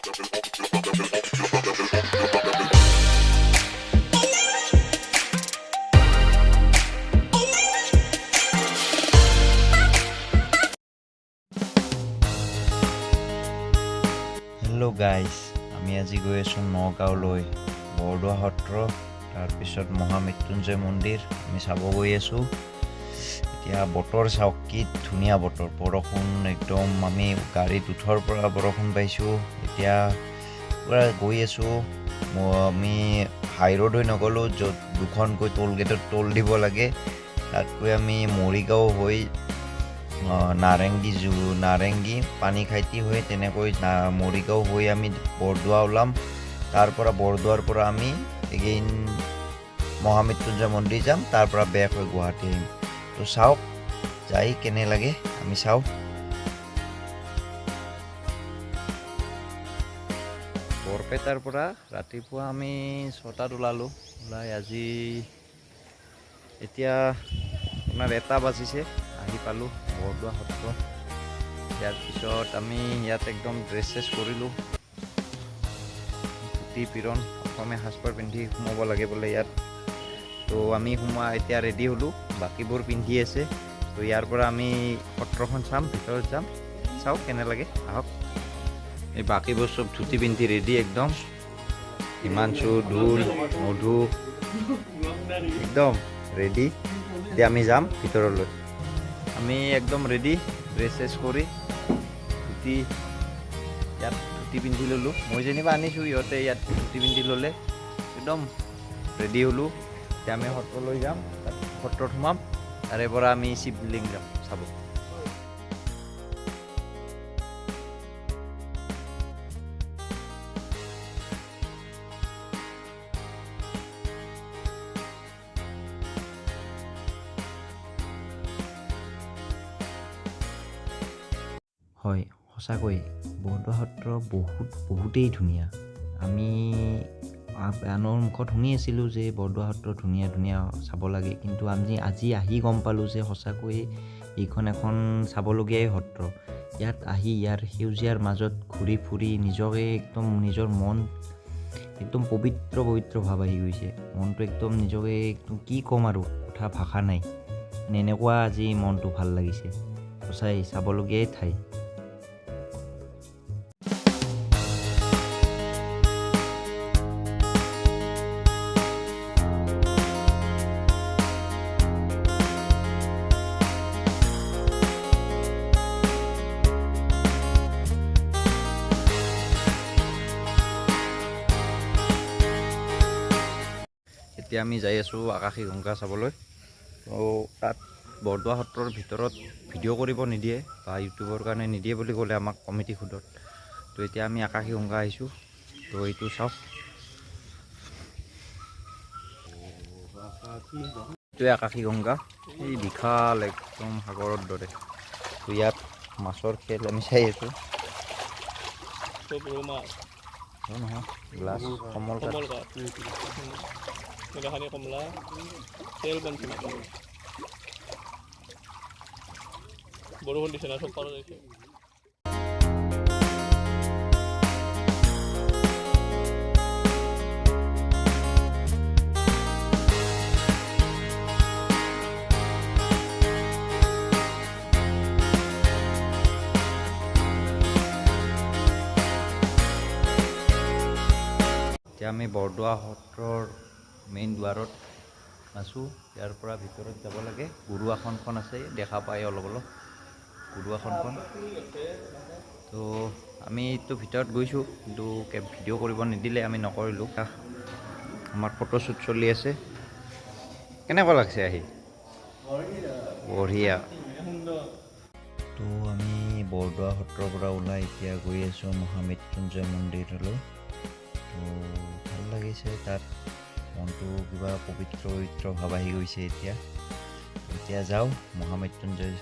Hello' guys, আমি আজি গৈ আছোঁ নগাঁৱলৈ, বৰদোৱা সত্ৰ, তাৰপিছত মহামৃত্যুঞ্জয় মন্দিৰ আমি চাব গৈ আছোঁ। এতিয়া বতৰ চাওক, কি ধুনীয়া বতৰ, বৰষুণ একদম। আমি গাড়ীত উঠাৰ পৰা বৰষুণ পাইছোঁ। এতিয়া পূৰা গৈ আছোঁ। আমি হাই ৰোড হৈ নগ'লোঁ, য'ত দুখনকৈ টোল গেটত টোল দিব লাগে, তাতকৈ আমি মৰিগাঁও হৈ নাৰেংগী নাৰেংগী পানীখাইতি হৈ তেনেকৈ মৰিগাঁও হৈ আমি বৰদোৱা ওলাম। তাৰ পৰা বৰদোৱাৰ পৰা আমি এগেইন মহামৃত্যুঞ্জয় মন্দিৰ যাম, তাৰ পৰা বেক হৈ গুৱাহাটী আহিম। তো চাওক যাই কেনে লাগে, আমি চাওঁ। বৰপেটাৰ পৰা ৰাতিপুৱা আমি 6টাত ওলালোঁ। ওলাই আজি এতিয়া আপোনাৰ 1টা বাজিছে, আহি পালোঁ বৰদোৱা সত্ৰ। ইয়াৰ পিছত আমি ইয়াত একদম ড্ৰেছ চেছ কৰিলোঁ, ধুতি পিৰণ অসমীয়া সাজপাৰ পিন্ধি সোমাব লাগে বোলে ইয়াত। তো আমি সোমোৱা এতিয়া ৰেডি হ'লোঁ, বাকীবোৰ পিন্ধি আছে। তো ইয়াৰ পৰা আমি সত্ৰখন চাম, ভিতৰত যাম, চাওঁ কেনে লাগে, আহক। এই বাকীবোৰ চব ধুতি পিন্ধি ৰেডি একদম। হিমাংশু, ঢোল, মধু একদম ৰেডি। এতিয়া আমি যাম ভিতৰলৈ। আমি একদম ৰেডি, ড্ৰেছ চেছ কৰি ধুতি, ইয়াত ধুতি পিন্ধি ল'লোঁ। মই যেনিবা আনিছোঁ, ইহঁতে ইয়াত ধুতি পিন্ধি ল'লে। একদম ৰেডি হ'লোঁ। এতিয়া আমি সত্ৰলৈ যাম, তাত সত্ৰত সোমাম, তাৰে পৰা আমি শিৱলিংগ যাম চাব। হয়, সঁচাকৈ বৰদোৱা সত্ৰ বহুত বহুতেই ধুনীয়া। আমি আনৰ মুখত শুনি আছিলোঁ যে বৰদোৱা সত্ৰ ধুনীয়া ধুনীয়া, চাব লাগে, কিন্তু আমি আজি আহি গম পালোঁ যে সঁচাকৈয়ে এইখন এখন চাবলগীয়াই সত্ৰ। ইয়াত আহি ইয়াৰ সেউজীয়াৰ মাজত ঘূৰি ফুৰি নিজকে একদম নিজৰ মন একদম পবিত্ৰ পবিত্ৰ ভাৱ আহি গৈছে। মনটো একদম নিজকে একদম কি ক'ম আৰু, কথা ভাষা নাই, মানে এনেকুৱা আজি মনটো ভাল লাগিছে। সঁচাই চাবলগীয়াই ঠাই। এতিয়া আমি যাই আছোঁ আকাশী গংগা চাবলৈ। তো তাত বৰদোৱা সত্ৰৰ ভিতৰত ভিডিঅ' কৰিব নিদিয়ে বা ইউটিউবৰ কাৰণে নিদিয়ে বুলি ক'লে আমাক কমিটি সোধত। তো এতিয়া আমি আকাশী গংগা আহিছোঁ, তো এইটো চাওক, এইটোৱে আকাশী গংগা, এই বিশাল একদম সাগৰৰ দৰে। তো ইয়াত মাছৰ খেল আমি চাই আছোঁ। চব ৰৌ মাছ। নহয়, গ্লাছ কমল কাঠ। কমল কাঠ এইখানে, কমলা তেল বানছে না। বৰষুণ দিছে না, চব পাৰ যাইছে। এতিয়া আমি বৰদোৱা সত্ৰৰ মেইন দুৱাৰত আছোঁ। ইয়াৰ পৰা ভিতৰত যাব লাগে। গুৰু আসনখন আছে, দেখা পায় অলপ অলপ গুৰু আসনখন। তো আমিতো ভিতৰত গৈছোঁ, কিন্তু ভিডিঅ' কৰিব নিদিলে, আমি নকৰিলোঁ। আমাৰ ফটোশ্বুট চলি আছে। কেনেকুৱা লাগছে আহি? বঢ়িয়া। তো আমি বৰদোৱা সত্ৰৰ পৰা ওলাই এতিয়া গৈ আছোঁ মহামৃত্যুঞ্জয় মন্দিৰলৈ। তো ভাল লাগিছে, তাত মনটো কিবা পবিত্ৰ পবিত্ৰ ভাৱ আহি গৈছে এতিয়া। এতিয়া যাওঁ মহামৃত্যুঞ্জয়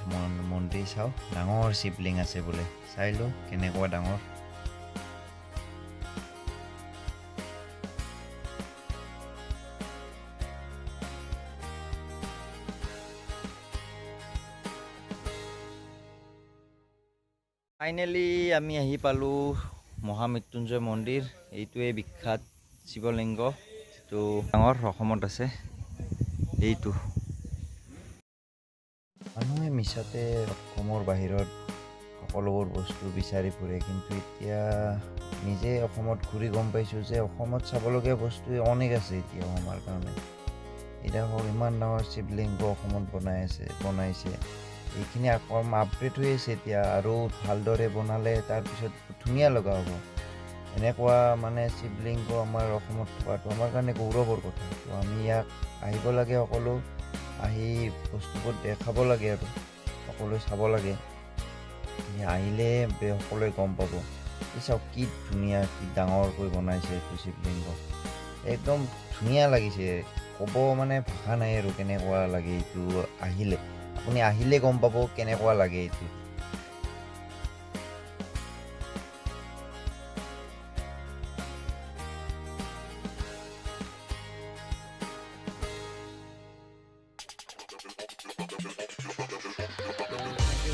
মন্দিৰ চাওঁ। ডাঙৰ শিৱলিংগ আছে বোলে, চাই লওঁ কেনেকুৱা ডাঙৰ। ফাইনেলি আমি আহি পালোঁ। মহামৃত্যুঞ্জয় মন্দিৰ। এইটোৱে বিখ্যাত শিৱলিংগ, যিটো ডাঙৰ অসমত আছে। এইটো মানুহে মিছাতে অসমৰ বাহিৰত সকলোবোৰ বস্তু বিচাৰি ফুৰে, কিন্তু এতিয়া নিজে অসমত ঘূৰি গম পাইছোঁ যে অসমত চাবলগীয়া বস্তু অনেক আছে এতিয়াও আমাৰ কাৰণে। এতিয়া হওক, ইমান ডাঙৰ শিৱলিংগ অসমত বনাই আছে, বনাইছে। এইখিনি আকৌ আপগ্ৰেড হৈ আছে এতিয়া, আৰু ভালদৰে বনালে তাৰপিছত ধুনীয়া লগা হ'ব। এনেকুৱা মানে শিৱলিংগ আমাৰ অসমত থকাটো আমাৰ কাৰণে গৌৰৱৰ কথা। তো আমি ইয়াক আহিব লাগে, সকলো আহি বস্তুবোৰ দেখাব লাগে আৰু সকলোৱে চাব লাগে। আহিলে সকলোৱে গম পাব। এই চাওক, কি ধুনীয়া, কি ডাঙৰকৈ বনাইছে এইটো শিৱলিংগ। একদম ধুনীয়া লাগিছে, ক'ব মানে ভাষা নাই আৰু কেনেকুৱা লাগে এইটো। আহিলে আপুনি আহিলে গম পাব কেনেকুৱা লাগে এইটো।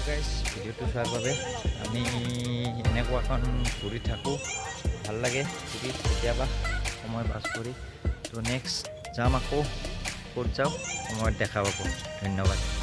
গাইজ, ভিডিঅ'টো চোৱাৰ বাবে। আমি এনেকুৱাখন ঘূৰি থাকোঁ, ভাল লাগে ঘূৰি কেতিয়াবা সময় পাছ কৰি। তো নেক্সট যাম আকৌ, ক'ত যাওঁ সময়ত দেখা পাব। ধন্যবাদ।